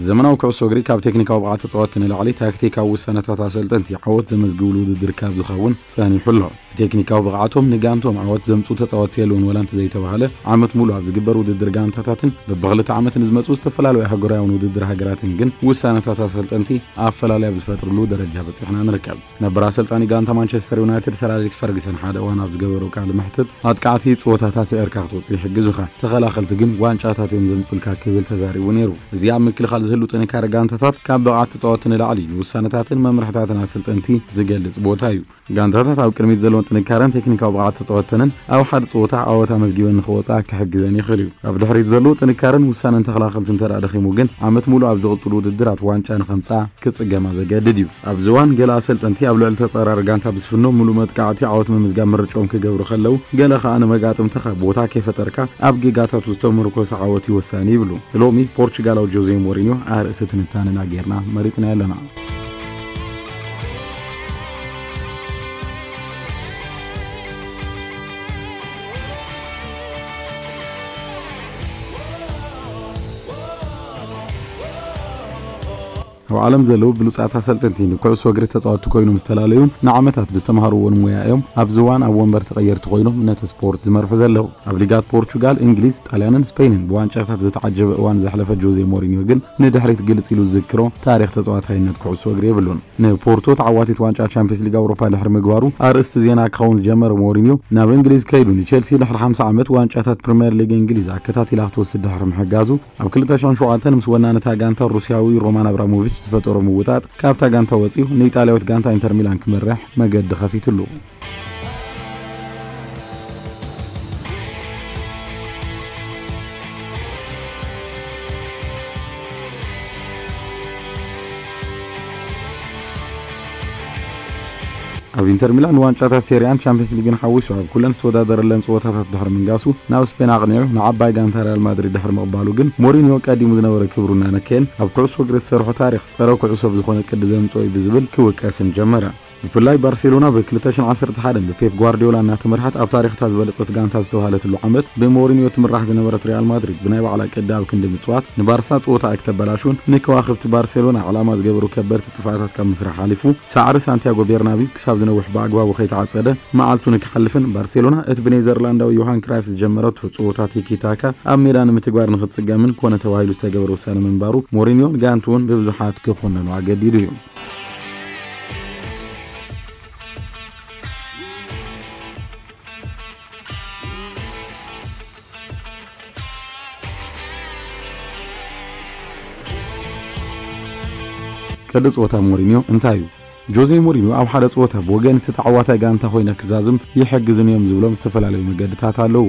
ዘመናዊ ኩዕሶ እግሪ ካብ ቴክኒካዊ ብቕዓት ተጻወትቲ ንላዕሊ ታክቲካዊ ውሳነታት ኣሰልጠንቲ ዓወት ዘመዝግብሉ ውድድር ካብ ዝኸውን ጸኒሑ ኣሎ። ብቴክኒካዊ ብቕዓቶም ንጋንቶም ዓወት ዘምጽኡ ተጻወትቲ የለውን ዋላ እንተዘይተባህለ፣ ዓመት ሙሉ ኣብ ዝግበር ውድድር ጋንታታትን በብኽልተ ዓመት ንዝመጹ ዝተፈላለዩ ኣህጉራውያን ውድድር ሃገራትን ግን ውሳነታት ኣሰልጠንቲ ኣፈላላይ ኣብ ዝፈጥርሉ ደረጃ በጺሕና ንርከብ። ነበር ኣሰልጣኒ ጋንታ ማንቸስተር ዩናይትድ ሰር ኣሌክስ ፈርግሰን ሓደ እዋን ኣብ ዝገበሮ ቃለ መሕትት፣ ኣጥቃዕቲ ጸወታታት ስዒርካ ክትወጽእ ይሕግዙኻ፣ ተኸላኸልቲ ግን ዋንጫታት እዮም ዘምጹልካ ክብል ተዛሪቡ ነይሩ። እዚ ኣብ ምክልኻል ዝህሉ ጥንካረ ጋንታታት ካብ ብቕዓት ተጻወትቲ ንላዕሊ ንውሳነታትን መምርሕታትን ኣሰልጠንቲ ዝገልጽ ቦታ እዩ። ጋንታታት ኣብ ቅድሚት ዘለውን ጥንካረን ቴክኒካዊ ብቕዓት ተጻወትተንን ኣብ ሓደ ጸወታ ዓወት ኣመዝጊበን ንኽወጻ ክሕግዘን ይኽእል እዩ። ኣብ ድሕሪት ዘለዉ ጥንካረን ውሳነን ተኸላኸልቲ እንተ ደኣ ደኺሙ ግን ዓመት ሙሉእ ኣብ ዝቕጽሉ ውድድራት ዋንጫ ንኸምጽኣ ክጽገማ ዘገድድ እዩ። ኣብዚ እዋን ገለ ኣሰልጠንቲ ኣብ ልዕሊ ተጻራሪ ጋንታ ብዝፍኖ ምሉእ መጥቃዕቲ ዓወት ምምዝጋብ ምርጫኦም ክገብሩ ከለዉ፣ ገለ ኸኣ ንመጋጥምትኻ ቦታ ከይፈጠርካ ኣብ ጌጋታቱ ዝተመርኮሰ ዓወት እዩ ወሳኒ ይብሉ። ሎሚ ፖርቹጋላዊ ጆዜ ሞሪኒዮ ኣርእስቲ ትንታነና ጌርና መሪጽናዮ ኣለና። ኣብ ዓለም ዘለዉ ብሉጻት ኣሰልጠንቲ ንኩዕሶ እግሪ ተጻወትቲ ኮይኖም ዝተፈላለዩን ንዓመታት ብዝተምሃርዎን ሞያ እዮም ኣብዚ እዋን ኣብ ወንበር ተቐየርቲ ኮይኖም ነቲ ስፖርት ዝመርሑ ዘለዉ። ኣብ ሊጋት ፖርቹጋል፣ እንግሊዝ፣ ጣልያንን ስፔንን ብዋንጫታት ዝተዓጀበ እዋን ዘሕለፈ ጆዜ ሞሪኒዮ ግን ንድሕሪት ግልጽ ኢሉ ዝዝክሮ ታሪኽ ተጻዋታይነት ኩዕሶ እግሪ የብሉን። ንፖርቶ ተዓዋቲት ዋንጫ ቻምፒየንስ ሊግ ኣውሮፓ ድሕሪ ምግባሩ ኣርእስቲ ዜና ክኸውን ዝጀመረ ሞሪኒዮ፣ ናብ እንግሊዝ ከይዱ ንቼልሲ ድሕሪ ሓምሳ ዓመት ዋንጫታት ፕሪምየር ሊግ እንግሊዝ ኣከታቲላ ክትወስድ ድሕሪ ምሕጋዙ፣ ኣብ ክልተ ሽሕን ሸውዓተን ምስ ወናኒ እታ ጋንታ ሩስያዊ ሮማን ኣብራሞቪች ዝፈጠሮ ምውጣጥ፣ ካብታ ጋንታ ወጺኡ ንኢጣልያዊት ጋንታ ኢንተር ሚላን ክመርሕ መገዲ ከፊትሉ። ኣብ ኢንተር ሚላን ዋንጫታት ሴሪኣን ቻምፒየንስ ሊግን ሓዊሱ ኣብ ኩለን ዝተወዳደረለን ጸወታታት ድሕሪ ምንጋሱ፣ ናብ ስፔን ኣቕኒዑ ንዓባይ ጋንታ ሪያል ማድሪድ ድሕሪ ምቕባሉ ግን፣ ሞሪኒዮ ቀዲሙ ዝነበረ ክብሩ እናነከየን ኣብ ኩዕሶ እግሪ ዝሰርሖ ታሪኽ ጸረ ኩዕሶ ብዝኾነ ቅዲ ዘምጽኦ እዩ ብዝብል ክውቀስን ጀመረ። ብፍላይ ባርሴሎና ብ ክልተ ሽሕን ዓሰርተ ሓደን ብፔፕ ጓርዲዮላ እናተመርሓት ኣብ ታሪኽታ ዝበለጸት ጋንታ ዝተባህለትሉ ዓመት፣ ብሞሪኒዮ ትምራሕ ዝነበረት ሪያል ማድሪድ ብናይ ባዕላ ቅዲ ኣብ ክንዲ ምጽዋት፣ ንባርሳ ጸወታ ኣይክተበላሹን፣ ንከዋኽብቲ ባርሴሎና ዕላማ ዝገበሩ ከበድቲ ጥፍኣታት ካብ ምስራሕ ሓሊፉ፣ ሳዕሪ ሳንቲያጎ ቤርናቢው ክሳብ ዝነውሕ ብኣግባቡ ከይተዓጸደ መዓልቱ ንክሓልፍን፣ ባርሴሎና እቲ ብኔዘርላንዳዊ ዮሃን ክራይፍ ዝጀመረቶ ጸወታ ቲኪ ታካ ኣብ ሜዳ ንምትግባር ንክትጽገምን ኮነ ተባሂሉ ዝተገበረ ውሳነ ምንባሩ፣ ሞሪኒዮን ጋንትኡን ብብዙሓት ክኹነኑ ኣገዲዱ እዩ። ቅዲ ጸወታ ሞሪኒዮ እንታይ እዩ? ጆዜ ሞሪኒዮ ኣብ ሓደ ጸወታ ብወገን እቲ ተዓዋታይ ጋንታ ኮይነ ክዛዝም ይሕግዝን እዮም ዝብሎም ዝተፈላለዩ መገድታት ኣለዎ።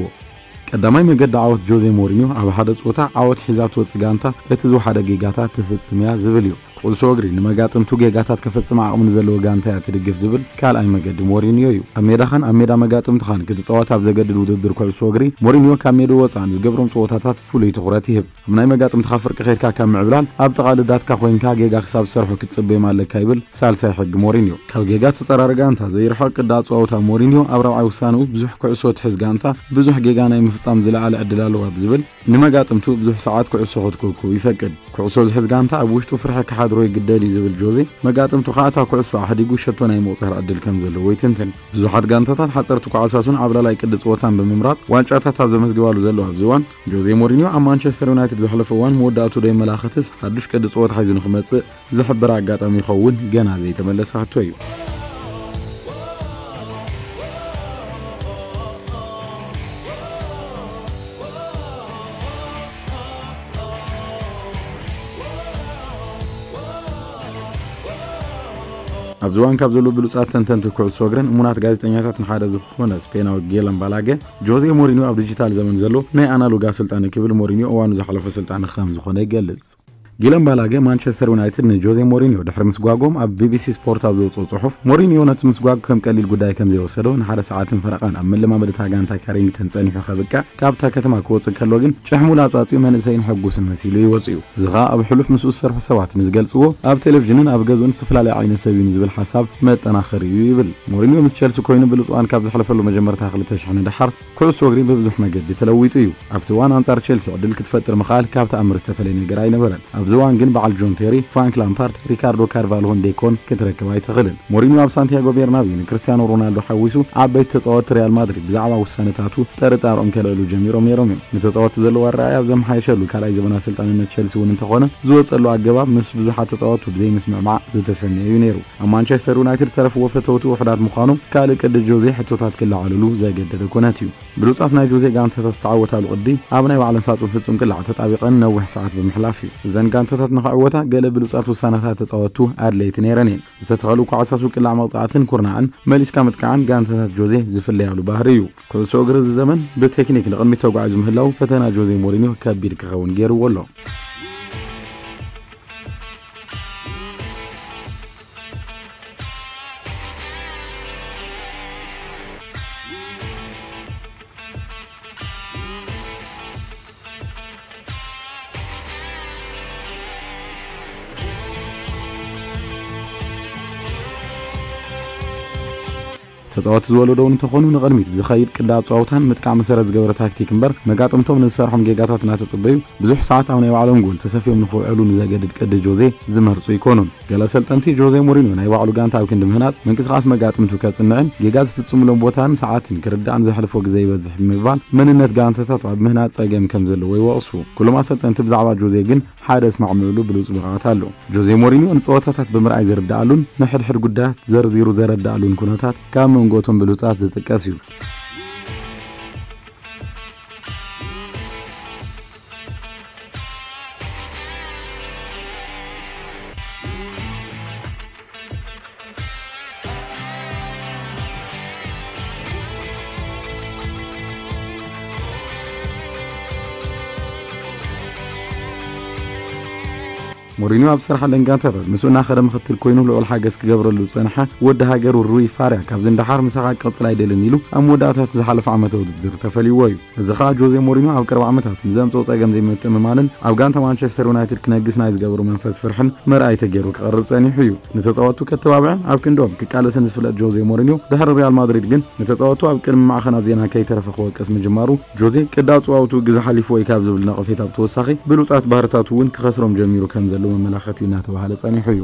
ቀዳማይ መገዲ ዓወት ጆዜ ሞሪኒዮ ኣብ ሓደ ጸወታ ዓወት ሒዛ ትወጽእ ጋንታ እቲ ዝወሓደ ጌጋታት ትፍጽም እያ ዝብል እዩ። ኩዕሶ እግሪ ንመጋጥምቱ ጌጋታት ከፈጽም ዓቕሚ ንዘለዎ ጋንታ እያ ትድግፍ ዝብል ካልኣይ መገዲ ሞሪኒዮ እዩ። ኣብ ሜዳኻን ኣብ ሜዳ መጋጥምትኻን ክትጻወት ኣብ ዘገድድ ውድድር ኩዕሶ እግሪ ሞሪኒዮ ካብ ሜዳ ወጻእ ንዝገብሮም ጸወታታት ፍሉይ ትኹረት ይህብ። ኣብ ናይ መጋጥምትኻ ፍርቂ ከይድካ ካብ ምዕብላል ኣብ ጥቓ ልዳትካ ኮይንካ ጌጋ ክሳብ ዝሰርሑ ክትጽበዮም ኣለካ ይብል ሳልሳይ ሕጊ ሞሪኒዮ። ካብ ጌጋ ተጸራሪ ጋንታ ዘይርሕቕ ቅዲ ኣጸዋውታ ሞሪኒዮ ኣብ ራብዓይ ውሳንኡ ብዙሕ ኩዕሶ ትሕዝ ጋንታ ብዙሕ ጌጋ ናይ ምፍጻም ዝለዓለ ዕድል ኣለዋ ብዝብል ንመጋጥምቱ ብዙሕ ሰዓት ኩዕሶ ክትክውክው ይፈቅድ። ኩዕሶ ዝሕዝ ጋንታ ኣብ ውሽጡ ፍርሒ ክሓድሮ ይግደድ እዩ ዝብል ጆዜ፣ መጋጥምቱ ከኣ እታ ኩዕሶ ኣሕዲጉ ሸቶ ናይ ምቑጻር ዕድል ከም ዘለዎ ይትንትን። ብዙሓት ጋንታታት ሓጸርቲ ኳዕሳሱን ዓብላላይ ቅዲ ጸወታን ብምምራጽ ዋንጫታት ኣብ ዘመዝግባሉ ዘለዋ ኣብዚ እዋን፣ ጆዜ ሞሪኒዮ ኣብ ማንቸስተር ዩናይትድ ዘሕለፎ እዋን መወዳእቱ ዶ የመላኽትስ ሓዱሽ ቅዲ ጸወታ ሒዙ ንኽመጽእ ዝሕብር ኣጋጣሚ ይኸውን ገና ዘይተመለሰ ሕቶ እዩ። ኣብዚ እዋን ካብ ዘለዉ ብሉጻት ተንተንቲ ኩዕሶ እግርን እሙናት ጋዜጠኛታትን ሓደ ዝኾነ ስፔናዊ ጌለን ባላገ፣ ጆዜ ሞሪኒዮ ኣብ ዲጂታል ዘመን ዘሎ ናይ ኣናሎግ ኣሰልጣኒ ክብል ሞሪኒዮ እዋኑ ዝሓለፎ ኣሰልጣኒ ከም ዝኾነ ይገልጽ። ጊለን ባላገ ማንቸስተር ዩናይትድ ንጆዜ ሞሪኒዮ ድሕሪ ምስጓጎም ኣብ ቢቢሲ ስፖርት ኣብ ዘውፅኦ ፅሑፍ፣ ሞሪኒዮ ነቲ ምስጓግ ከም ቀሊል ጉዳይ ከም ዘይወሰዶ፣ ንሓደ ሰዓትን ፈረቓን ኣብ መለማመዲ እታ ጋንታ ካሪንግተን ጸኒሑ ከብቅዕ፣ ካብታ ከተማ ክወፅእ ከሎ ግን ጭሕሙ ላፃፂኡ መንእሰይን ሕጉስን መሲሉ እዩ ወፂኡ። እዚ ኸኣ ኣብ ሕሉፍ ምስኡ ዝሰርሑ ሰባት ንዝገልፅዎ፣ ኣብ ቴሌቪዥንን ኣብ ገዝኡን ዝተፈላለየ ዓይነት ሰብ እዩ ንዝብል ሓሳብ መጠናኸሪ እዩ ይብል። ሞሪኒዮ ምስ ቸልሲ ኮይኑ ብሉፅ እዋን ካብ ዘሕለፈሉ መጀመርታ ክልተ ሽሕ ንደሓር፣ ኩዕሶ እግሪ ብብዙሕ መገዲ ተለዊጡ እዩ። ኣብቲ እዋን ኣንጻር ቸልሲ ዕድል ክትፈጥር ምኽኣል ካብ ተኣምር ዝተፈለየ ነገር ኣይነበረን። ኣብ ኣብዚ እዋን ግን በዓል ጆን ቴሪ፣ ፍራንክ ላምፓርድ፣ ሪካርዶ ካርቫልሆን ዴኮን ክትረክብ ኣይትኽእልን። ሞሪኒዮ ኣብ ሳንቲያጎ ቤርናቢዩ ንክርስቲያኖ ሮናልዶ ሓዊሱ ዓበይቲ ተጻወትቲ ሪያል ማድሪድ ብዛዕባ ውሳነታቱ ጥርጣሮም ከልዕሉ ጀሚሮም ነይሮም እዮም። ንተጻወትቲ ዘለዎ ኣረኣእያ ኣብ ዘመሓየሸሉ ካልኣይ ዘበን ኣሰልጣንነት ቸልሲ እውን እንተኾነ ዝወጸሉ ኣገባብ ምስ ብዙሓት ተጻወትቱ ብዘይምስምዕማዕ ዝተሰነየ እዩ ነይሩ። ኣብ ማንቸስተር ዩናይትድ ዝተረፍዎ ፈተውቲ ውሑዳት ምዃኖም ካልእ ቅዲ ጆዜ ሕቶታት ክለዓልሉ ዘገደደ ኩነት እዩ። ብሉጻት ናይ ጆዜ ጋንታታት ዝተዓወታሉ ቅዲ ኣብ ናይ ባዕለን ሳጹን ፍጹም ቅላዕ ተጣቢቐን ነዊሕ ሰዓት ብምሕላፍ እዩ። እዘን ጋንታታት ንኽዕወታ ገለ ብሉጻት ውሳነታት ተጻወቱ ኣድለይቲ ነይረን እየን። ዝተተኸሉ ኳዕሳሱ ቅላዕ መቕጻዕትን ኩርናዕን መሊስካ ምጥቃዕን ጋንታታት ጆዜ ዝፍለያሉ ባህሪ እዩ። ኩዕሶ እግሪ እዚ ዘመን ብቴክኒክ ንቕድሚት ተጓዒዙ ምህላው ፈተና ጆዜ ሞሪኒዮ ከቢድ ክኸውን ገይርዎ ኣሎ። ተጻወትቲ ዝወለዶ እውን እንተኾኑ ንቕድሚት ብዝኸይድ ቅዲ ኣጸዋውታን ምጥቃዕ መሰረት ዝገበረ ታክቲክ እምበር መጋጥምቶም ንዝሰርሖም ጌጋታት እናተጸበዩ ብዙሕ ሰዓት ኣብ ናይ ባዕሎም ጎል ተሰፍዮም ንኽውዕሉ ንዘገድድ ቅዲ ጆዜ ዝመርጹ ኣይኮኑን። ገለ ሰልጠንቲ ጆዜ ሞሪኒዮ ናይ ባዕሉ ጋንታ ኣብ ክንዲ ምህናጽ ምንቅስቓስ መጋጥምቱ ከጽንዕን ጌጋ ዝፍጽምሎም ቦታን ሰዓትን ክርዳእን ዘሕልፎ ግዜ ይበዝሕ ብምባል መንነት ጋንታታት ኣብ ምህናጽ ጸገም ከም ዘለዎ ይወቕሱ። ኩሎም ኣሰልጠንቲ ብዛዕባ ጆዜ ግን ሓደ እስማዕምዕሉ ብሉጽ ብቕዓት ኣሎ። ጆዜ ሞሪኒዮ ንጸወታታት ብምርኣይ ዝርዳኣሉን ንሕድሕድ ጉዳያት ዘርዚሩ ዘረዳኣሉን ኩነታት ካብ መንጎ እቶም ብሉጻት ዝጥቀስ እዩ። ሞሪኒዮ ኣብ ዝሰርሓለን ጋንታታት ምስኡ እናኸደ ምኽትል ኮይኑ ልዑል ሓገዝ ክገብረሉ ዝጸንሐ ወዲ ሃገሩ ሩይ ፋርያ ካብዚ ንደሓር ምሳኻ ክቕጽል ኣይደልን ኢሉ ኣብ መወዳእታ እቲ ዝሓለፈ ዓመተ ውድድር ተፈልይዎ እዩ። እዚ ኸኣ ጆዜ ሞሪኒዮ ኣብ ቀረባ ዓመታት ንዘምጽኦ ጸገም ዘይምትእምማንን ኣብ ጋንታ ማንቸስተር ዩናይትድ ክነግስ ናይ ዝገበሩ መንፈስ ፍርሕን መርኣይ ተገይሩ ክቐርብ ጸኒሑ እዩ። ንተጻወቱ ከተባብዕን ኣብ ክንድኦም ክቃለስን ዝፍለጥ ጆዜ ሞሪኒዮ ድሕሪ ሪያል ማድሪድ ግን ንተጻወቱ ኣብ ቅድሚ ማዕኸናት ዜና ከይተረፈ ክወቅስ ምጅማሩ ጆዜ ቅዲ ኣጽዋውቱ ግዜ ሓሊፉ ወይ ካብ ዝብል ነቐፌታ ብተወሳኺ ብሉጻት ባህርታቱ እውን ክኸስሮም ጀሚሩ ከም ዘሎ መመላኸቲ እናተባህለ ጸኒሑ እዩ።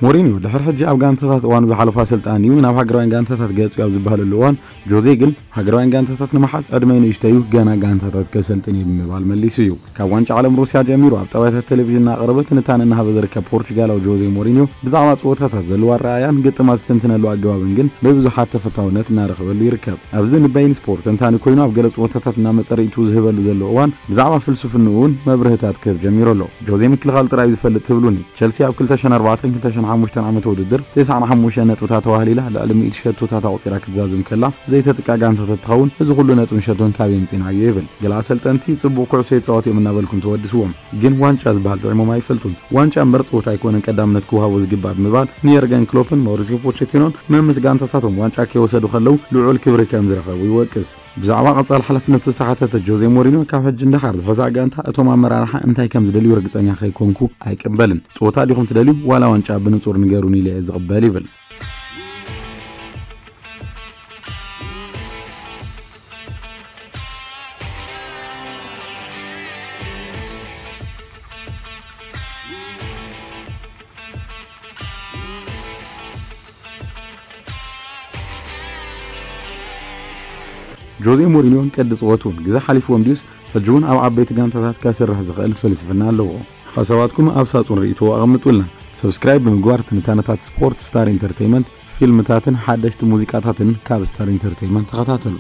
ሞሪኒዮ ድሕሪ ሕጂ ኣብ ጋንታታት እዋኑ ዝሓለፉ ኣሰልጣኒ እዩ። ናብ ሃገራውያን ጋንታታት ገጹ ኣብ ዝበሃለሉ እዋን ጆዜ ግን ሃገራውያን ጋንታታት ንምሓዝ ዕድመይ ንእሽተይ እዩ፣ ገና ጋንታታት ከሰልጥን እየ ብምባል መሊሱ እዩ። ካብ ዋንጫ ዓለም ሩስያ ጀሚሩ ኣብ ጣብያታት ቴሌቪዥን እናቐረበ ትንታነ እናሃበ ዝርከብ ፖርቹጋላዊ ጆዜ ሞሪኒዮ ብዛዕባ ጸወታታት ዘለዎ ኣረኣያን ግጥማት ዝትንትነሉ ኣገባብን ግን ብብዙሓት ተፈታውነት እናረኸበሉ ይርከብ። ኣብዚ ንበይን ስፖርት ተንታኒ ኮይኑ ኣብ ገለ ጸወታታት እናመጸ ርእይቱ ዝህበሉ ዘሎ እዋን ብዛዕባ ፍልስፍንኡ እውን መብርህታት ክህብ ጀሚሩ ኣሎ። ጆዜ ምክልኻል ጥራይ ዝፈልጥ ትብሉኒ። ቸልሲ ኣብ ክልተ ሽሕን ኣርባዕተን ክልተ ሽሕን ሓሙሽተን ዓመተ ውድድር ተስዓን ሓሙሽተን ነጥብታት ተዋህሊላ ልዕሊ ሚእቲ ሸቶታት ኣቑጺራ ክትዛዝም ከላ ዘይተጥቃ ጋንታ ተትኸውን እዚ ኩሉ ነጥብን ሸቶን ካበይ ኣምጺእናዮ ይብል። ገለ ኣሰልጠንቲ ጽቡቕ ኩዕሶ ይጻወቱ እዮም እናበልኩም ተወድስዎም። ግን ዋንጫ ዝበሃል ጥዒሞም ኣይፈልጡን። ዋንጫ እምበር ጸወታ ኣይኮነን ቀዳምነት ክወሃቦ ዝግባእ ብምባል ንየርገን ክሎፕን ማውሪሲዮ ፖቼቲኖን መምስ ጋንታታቶም ዋንጫ ከይወሰዱ ከለዉ ልዑል ክብሪ ከም ዝረኸቡ ይወቅስ። ብዛዕባ ቀጻሊ ሓላፍነቱ ዝተሓተተ ጆዜ ሞሪኒዮ ካብ ሕጂ ንደሓር ዝሕዛእ ጋንታ እቶም ኣመራርሓ እንታይ ከም ዝደልዩ ርግጸኛ ከይኮንኩ ኣይቅበልን። ጸወታ ዲኹም ትደልዩ ዋላ ዋንጫ ብንጹር ንገሩኒ ኢለ እየ ዝቕበል ይብል። ጆዜ ሞሪኒዮን ቅዲ ጸወቱን ግዜ ሓሊፍዎም ድዩስ ሕጂ እውን ኣብ ዓበይቲ ጋንታታት ከስርሕ ዝኽእል ፍልስፍና ኣለዎ? ሓሳባትኩም ኣብ ሳጹን ርእይቶ ኣቐምጡልና። ሰብስክራይብ ብምግባር ትንታነታት ስፖርት ስታር ኢንተርቴይመንት፣ ፊልምታትን ሓደሽቲ ሙዚቃታትን ካብ ስታር ኢንተርቴይመንት ተኸታተሉ።